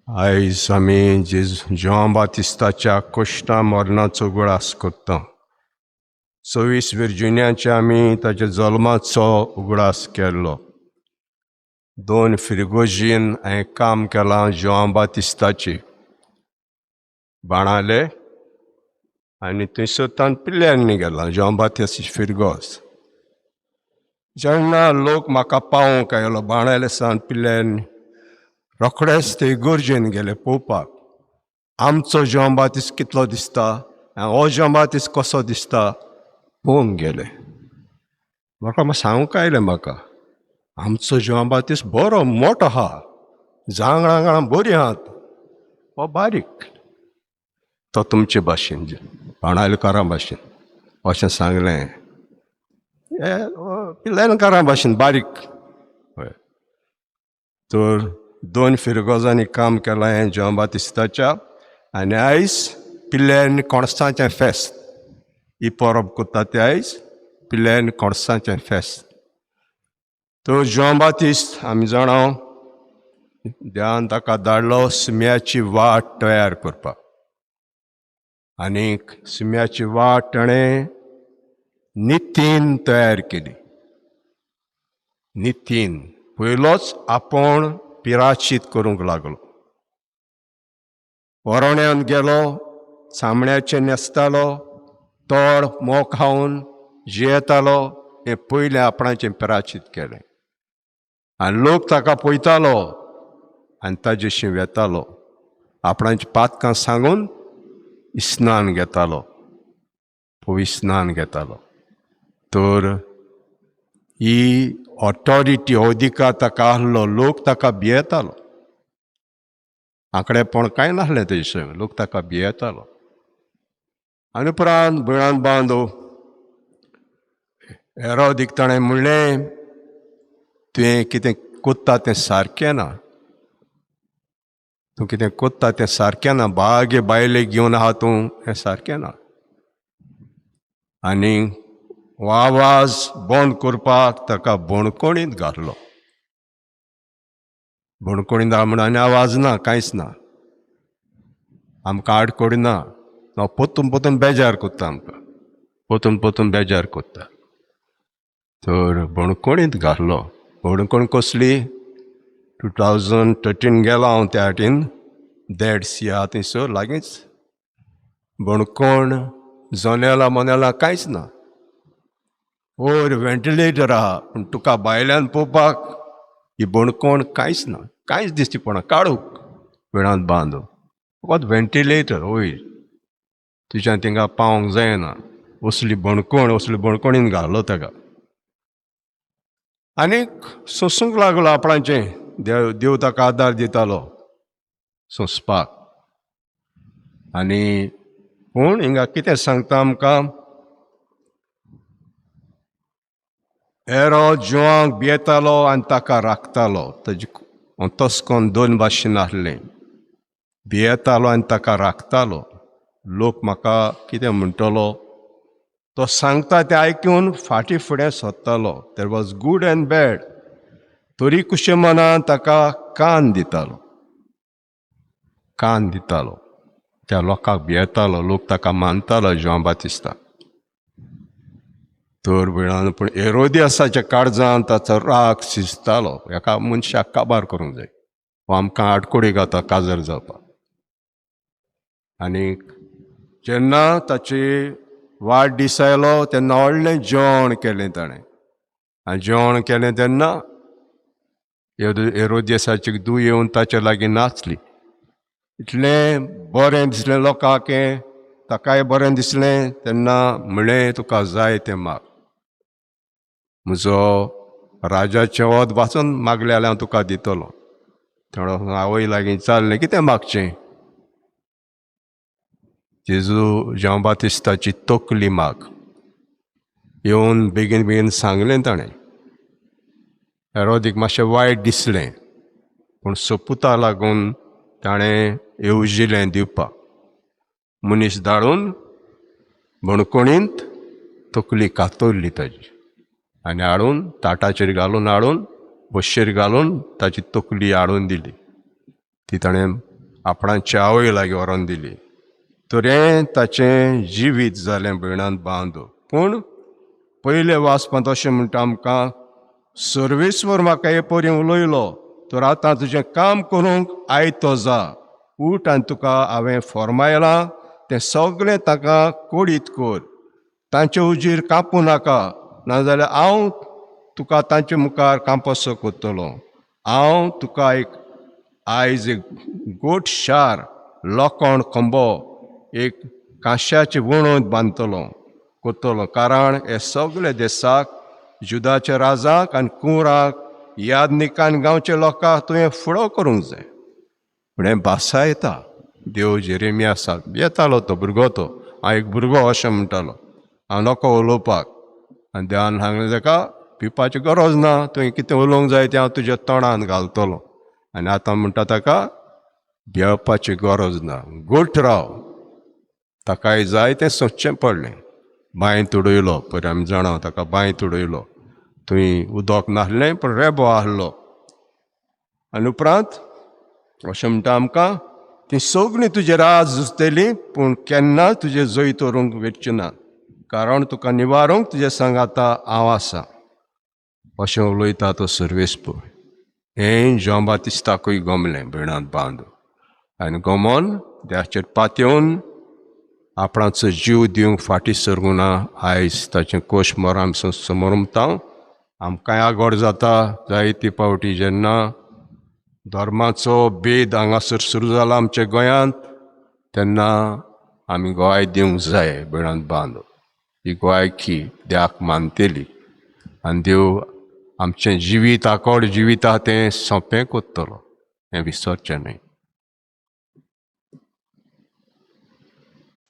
आयज आमी जेजू जुआंव बातिस्ताच्या कोश्टा मरणाचो उगडास करता. 26 विर्जिन्याचे आमी ताच्या जल्माचो उगडास केल्लो. दोन फिरगोजीन हांवें काम केलां जुआंव बातिस्ताची बाणाले आनी थंयसर तान पिल्ल्यांनी गेलां जुआंव बातिस्त फिरगोज. जेन्ना लोक म्हाका पावोवंक आयलो बाणाले सान पिल्ल्यान रोखडेच ते इगर्जेन गेले पळोवपाक आमचो जुआंव बातिस्त कितलो दिसता, हो जुआंव बातिस्त कसो दिसता पळोवंक गेले. म्हाका सांगूंक आयलें म्हाका आमचो जुआंव बातिस्त बरो मोटो आहा, जांगळां बरीं आहात, हो बारीक तो तुमचे भाशेन बाणालकारां भाशेन अशें सांगलें, पिल्लेनकारां भाशेन बारीक. हय, तर दोन फिरगोजांनी काम केलां हें जुआंव बातिस्ताच्या. आनी आयज पिल्ल्यान कोणसाचें फेस्त ही परब करता ते आयज पिल्ल्यान कोणसाचें फेस्त. तर जुआंव बातिस्त आमी जाणा देवान ताका धाडलो सुम्याची वाट तयार करपाक आनीक सुम्याची वाट ताणें नितीन तयार केली. नितीन पयलोच आपूण पिराचीत करूंक लागलो. वरोण्यान गेलो, चामड्याचें न्हेसतालो, तोड मोव खावन जियेतालो. हें पयलें आपणाचें पिराचीत केलें आनी लोक ताका पळयतालो आनी ताजेशी वेतालो, आपणाची पातकां सांगून स्नान घेतालो, पवित्र स्नान घेतालो. तर ही ऑथॉरिटी अधिकार ताका आहलो, लोक ताका भियेतालो. आंकडेपण कांय नासलें तेजे, लोक ताका भियेतालो. आनी उपरांत भयणान बांदो हेरोदीक ताणें म्हणलें तुवें कितें कोत्ता तें सारकें ना, तूं कितें कोत्ता तें सारकें ना, बागे बायलेक घेवन आहा तूं, हें सारकें ना. आनी आवाज बंद करपाक ताका बणकोणीत घातलो. बणकोणीत म्हण आनी आवाज ना, कांयच ना, आमकां आडकोड ना, पोतून पोतून बेजार करता आमकां, पोतून पोतून बेजार करता. तर बणकोणीत घातलो. बणकोण कसली? 2013 गेलो हांव त्या हाटीन, देड सी आहा थंयसर लागींच बणकोण, जनेलां मोनेलां कांयच ना, वयर व्हेंटिलेटर आहा पूण तुका भायल्यान पळोवपाक ही बणकोण कांयच ना, कांयच दिसती पडना, काळोख वेळांत बांदो फकत व्हेंटिलेटर वयर, तुज्यान थिंगा पावोंक जायना. असली बणकोण, असली बणकोणीन घालो ताका आनीक सोंसूंक लागलो आपणाचें. देव देव ताका आदार दितालो सोंसपाक. आनी पूण हिंगा कितें सांगता आमकां, एरो जुआंक भियेतालो आनी ताका राखतालो. ताजी तसकोन दोन भाशेन आसलें, भियेतालो आनी ताका राखतालो. लोक म्हाका कितें म्हणटलो तो सांगता तें आयकून फाटीं फुडें सोदतालो. There was good and bad, तरी कुशे मनान ताका कान दितालो, कान दितालो. त्या लोकांक भियेतालो, लोक ताका मानतालो जुआंव बातिस्ता. तर वेळान पूण एरोदियासाच्या काळजान ताचो राग शिजतालो, एका मनशाक काबार करूंक जाय, हो आमकां आडकोडी घाता काजार जावपाक. आनी जेन्ना ताची वाडदीस आयलो तेन्ना व्हडलें जेवण केलें ताणें. आनी जेवण केलें तेन्ना एरोदियासाची धूव येवन ताच्या लागीं नाचली. इतलें बरें दिसलें लोकांक, ताकाय बरें दिसलें. तेन्ना म्हणलें तुका जाय तें माग, म्हजो राजाचें वत वाचून मागलें जाल्यार हांव तुका दितलो. थोडो आवय लागीं चाललें कितें मागचें, जेजू जुआंव बातिस्ताची तकली माग. येवन बेगीन बेगीन सांगलें ताणें. हेरोदीक मातशें वायट दिसलें पूण सोपुता लागून ताणें येवजिलें दिवपाक. मनीस धाडून बणकोणींत तकली कातरली ताजी आनी हाडून ताटाचेर घालून हाडून बशेर घालून ताची तकली हाडून दिली. ती ताणें आपणाचे आवय लागीं व्हरोन दिली. तर हें ताचें जिवीत जालें भयणांत बांदू. पूण पयले वाचपांत अशें म्हणटा आमकां, सर्वेस्वर म्हाका हे परी उलयलो, तर आतां तुजें काम करूंक आयतो जा, उठ आनी तुका हांवें फॉर्मायलां तें सगळें ताका कोडीत कर, तांचे उजीर कापूं नाका, नाजाल्यार हांव तुका तांचे मुखार कांपसो करतलो. हांव तुका एक आयज एक गोट शार लोखण खंबो एक कांश्याची वणत बांदतलो करतलो, कारण हे सगळे देसाक जुदाच्या राजाक आनी कुंवराक यादनिकान गांवच्या लोकांक तुवें फुडो करूंक जाय. पूण हें भासा येता देव जेरेमियासाक येतालो तो भुरगो, तो हांव एक भुरगो अशें म्हणटालो, हांव नको उलोवपाक. आनी देवान सांगलें ताका, पिवपाची गरज ना, तुवें कितें उलोवंक जाय तें हांव तुज्या तोंडान घालतलो. आनी आतां म्हणटा ताका भियेवपाची गरज ना, गोठ राव. ताकाय जाय तें सोदचें पडलें. बांयत उडयलो, पयर आमी जाणा ताका बांयत उडयलो, थंय उदक नासलें पूण रेबो आहलो. आनी उपरांत अशें म्हणटा आमकां, ती सगळीं तुजें राज झुजतलीं पूण केन्ना तुजें जैत व्हरूंक वेचचें ना, कारण तुका निवारूंक तुजें सांगाता हांव आसा, अशें उलयता तो सर्वेस्पर. हें जांव बातिस्ताकूय गमलें भयणांत बांद, आनी गमोन देवाचेर पातयेवन आपणाचो जीव दिवंक फाटीं सरूंक ना. आयज ताचें कोश मोर आमी समोर आमकांय आगोड जाता जायते फावटी जेन्ना धर्माचो भेद हांगासर सुरू जाला आमच्या गोंयांत, तेन्ना आमी गोवाय दिवंक जाय भयणांत बांद. ही गोवायकी देवाक मानतली आनी देव आमचें जिवीत आकोड जिवीत आहा तें सोंपें करतलो, हें विसरचें न्हय.